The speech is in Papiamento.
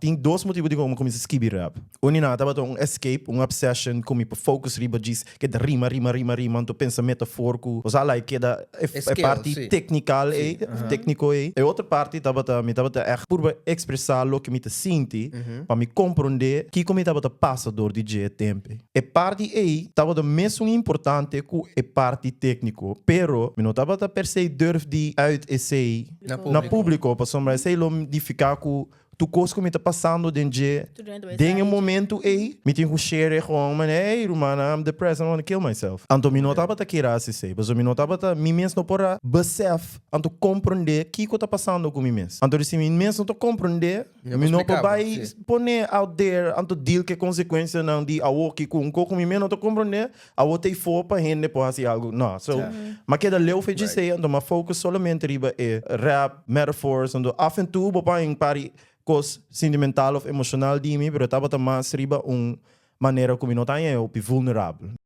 Tin dos motibu dikon mi kuminsá skibi rap. Un di nan tabata un escape, un obsession ku mi por focus riba djis keda rima, rima, rima, rima, anto pensa metafoor ku bo sa like keda e skill, parti teknikal ei, tekniko ei. E otro parti tabata mi tabata ègt purba ekspresá loke mi ta sinti pa mi komprondé kiko mi tabata pasa dor di dje e tempu ei. E parti ei tabata mesun importante ku e parti tékniko, pero mi no tabata per se durf di uit esei na públiko, pasobra esei lo nifiká ku tur kos ku mi ta pasando den dje den e momentu ei, mi tin ku share e gewoon manera, Hey ruman, I'm depressed, I wanna kill myself. Anto mi no tabata kere hasi esei, pasobra mi no tabata, mi mes no por a besef anto komprondé kiko ta pasando ku mi mes. Anto di si mi mes no ta komprondé, Mi no por bai pone out there anto deal ku e konsekuensianan di awoki ku un kos ku mi mes no ta komprondé, awo ta ifo pa hende por hasi algu. No, so m'a keda leu fe djesei, anto m'a focus solamente riba e rap, metaphors, anto af en toe bo por haña un par di kos sentimental of emoshonal di mi, pero e tabata mas riba un manera ku mi no ta haña e hopi vulnerabel.